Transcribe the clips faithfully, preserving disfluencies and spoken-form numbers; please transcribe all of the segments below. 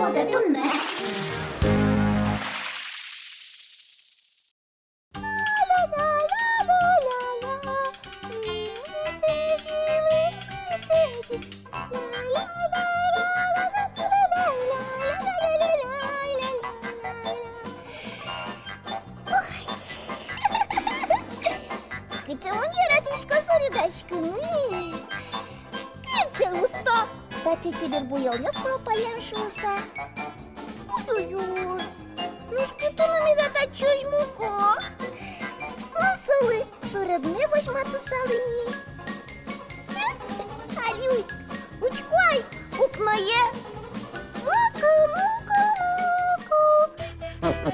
Одӥг туннэ. Кыӵе мон яратӥсько суредаськыны. Кыӵе усто! Таӵе чебер буёлъёс малпаллям шуыса. Ой-ой-ой. Нош кытын меда таӵе возьмасько? Мон солы суредме возьматысал ини. Али уй, учко ай, укное. Муку, муку, муку.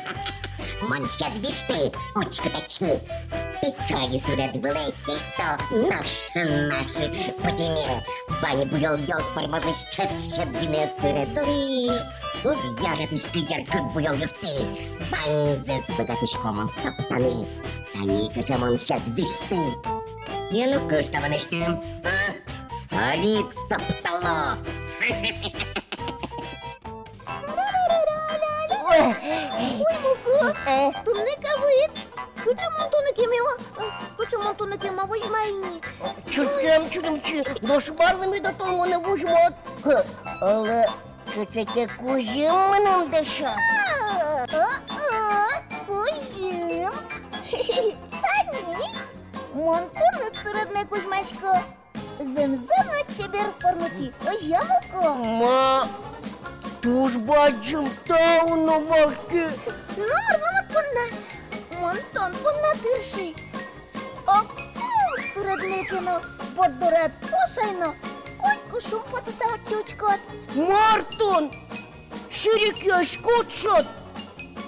Мон сьӧд визьты, учкы татчы. Пичи али суред вылэ кельто, нош, нош пыдеме. Вань буёлъёс пӧрмозы сьӧд-сьӧд гинэ суредо. Уг яратӥськы яркыт буёлъёсты. Ваньзэс быгатӥсько мон саптаны. Тани кыӵе мон сьӧд визьты. Кин ук кышта ваньмызлэсь? А? Али ик саптало. Ой, муку, э, туннэ кавыт. Кыӵе мон тонэ кема, э, кыӵе мон тонэ кема возьма ини. Чырткем, чурымчи, нош малы меда тон монэ возьмат? Оло, кыӵе ке кузьым мыным дасяд. А, а, а, кузьым. Тани, мон тыныд суредме кузьмасько. Зэмзэ но чебер формытӥ, озьы-а, муку? Ма, туж бадӟым тау но вал ке. Номыр, номыр понна. Мон тон понна тырши. Огпол суредме ке но, бордорад кошай но, котьку шумпотыса отчы учкод. Мар тон? Сьӧрыкъяськод шат.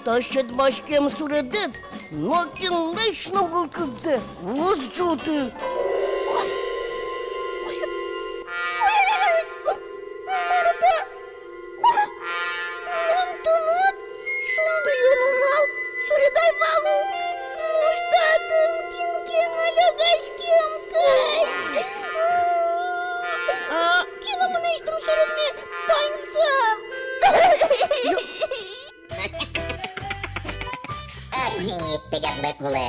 Та сьӧдмаськем суредэд нокинлэсь но мылкыдзэ уз ӝуты. Ой, ой, ой, мар та? О, мон тыныд шундыё нунал суредай вал ук. Нош татын кин ке но лёгаськем кадь. А? Кин о мынэсьтым суредме паньса? Али тӥлядлы кулэ,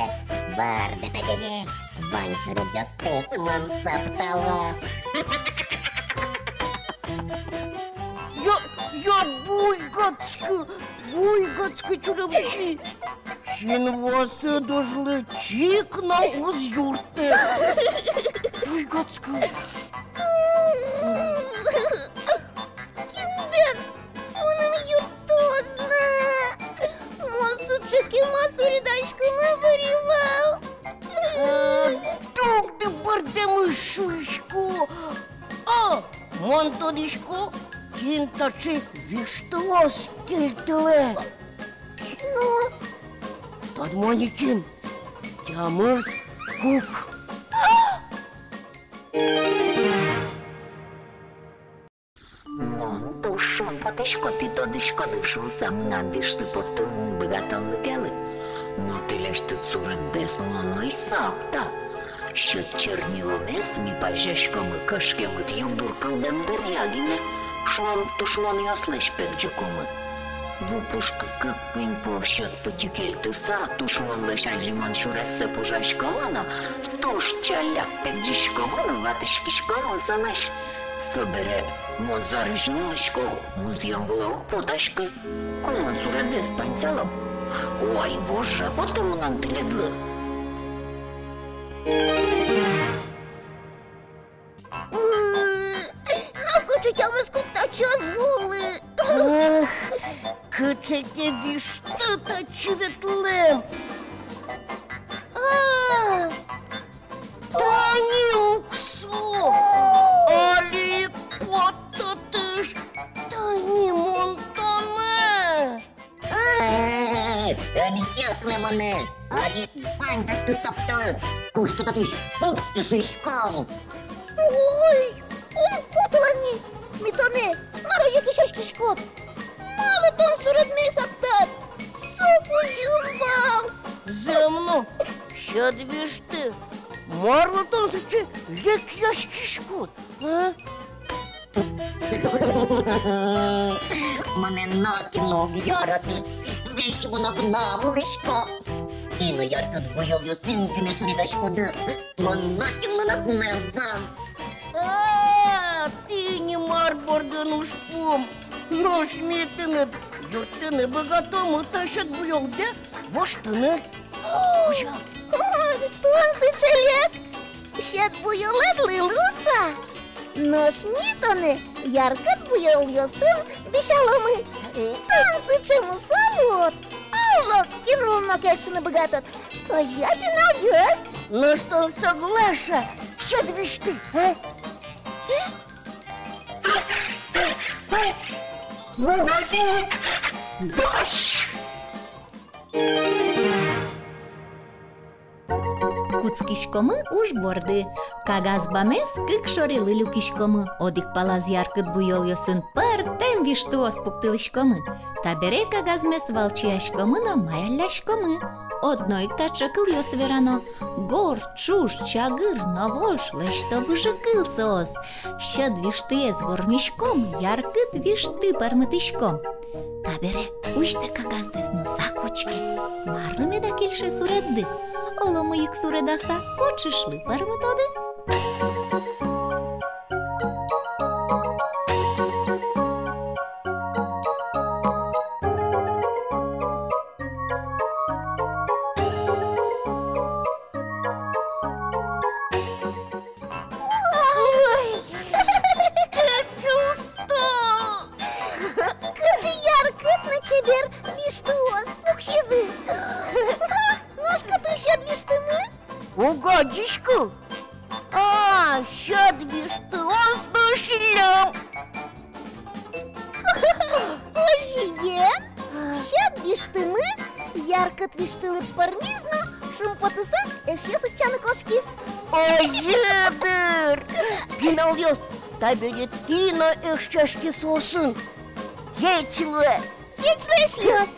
бӧрдэ табере, вань суредъёстэс мон саптало. Я, я, буйгатскы, буйгатскы, чурымчи. Синвуосыд ужлы чик но уз юртты. Буйгатскы. Кин бен мыным юрттоз на? Мон сыӵе кема суредаськыны выри вал. Э, дугды бӧрдэмысь шуисько. А, мон тодӥсько, кин таӵе висьтыос кельтылэ. Кин о? Тодмоно кин. Тямыс кук. Мон туж шумпотӥсько, тӥ тодӥськоды шуыса мынам висьты поттылыны быгатонлыкелы. Но тӥлесьтыд суреддэс мон ӧй сапта. Сьӧд чернилаез ми пазяськомы кышкемыт югдур кылдэм дыръя гинэ, шуом, тушмонъёслэсь пегӟыкумы. Ву пушкы кык-куинь пол сьӧд пытьы кельтыса, тушмонлэсь адӟымон сюрессэ пожаськомы но, туж ӵаляк пегӟиськомы но ватӥськиськомы солэсь. Собере мон зарезьын улӥсько, музъем вылэ уг потаськы. Ку мон суреддэс паньсало? Ой, вожо потэ мынам тӥледлы. Ы, но кыӵе тямыс кук татчы ӧз вуылы. Эх, кыӵе ке висьты татчы ветлэм. А, тани уксё. Али ик поттытӥсь. Тани мон тонэ. Эй, эн йӧтылэ монэ! Али ваньдэсты сапто! Куштӥ татысь, куштӥ, шуисько! Ой, ум кутылэ ни! Ми тонэ мар озьы кесяськиськом? Малы тон суредме саптад? Со кузьым вал! Зэм но, сьӧд висьты, марлы тон сыӵе лекъяськиськод, а? Монэ нокин но уг яраты, весь мон огнам улӥсько. Тӥ но яркыт буёлъёсын гинэ суредаськоды. Мон нокинлы но уг улэ вал. А, тӥни мар бордын ужпум. Нош ми тыныд юрттыны быгатомы та сьӧд буёлдэ воштыны. Кузя. Ой, тон сыӵе лек! Сьӧд буёлэд луыса, нош ми тонэ яркыт буёлъёсын дӥсяломы. Э? Тон сыӵе мусо луод, оло кинлы но кельшыны быгатод. Озьы-а, пиналъёс? Нош тон соглаш-а, сьӧд висьты, а? Мынам ик дась! Кутскиськомы уж борды. Кагаз бамез кык шорилы люкиськомы. Одӥг палаз яркыт буёлъёсын пӧртэм висьтыос пуктылӥськомы. Табере кагазмес валчияськомы но маялляськомы. Одно ик таӵе кылъёс верано: горд, ӵуж, чагыр, новож, лэсьто выжыкыл соос. Сьӧд висьтыез вормиськом, яркыт висьты пӧрмытӥськом. Табере усьтэ кагаздэс но сак учке, марлы меда кельше суредды. Оло мыйык суредаса, кочышлы пӧрмытоды. Ой, кыӵе усто! Кыӵе яркыт но чебер висьтыос пуксизы! Нош кытын сьӧд висьтымы? Уг адӟиськы. А, сьӧд висьтыос но сӥллям. Озьыен, сьӧд висьтымы яркыт висьтылы пӧрмиз но, шумпотыса, эшъёс утчаны кошкиз. Озьы дыр! Пиналъёс, табере тӥ но эшъяське соосын. Ӟеч луэ! Ӟеч луэ, эшъёс!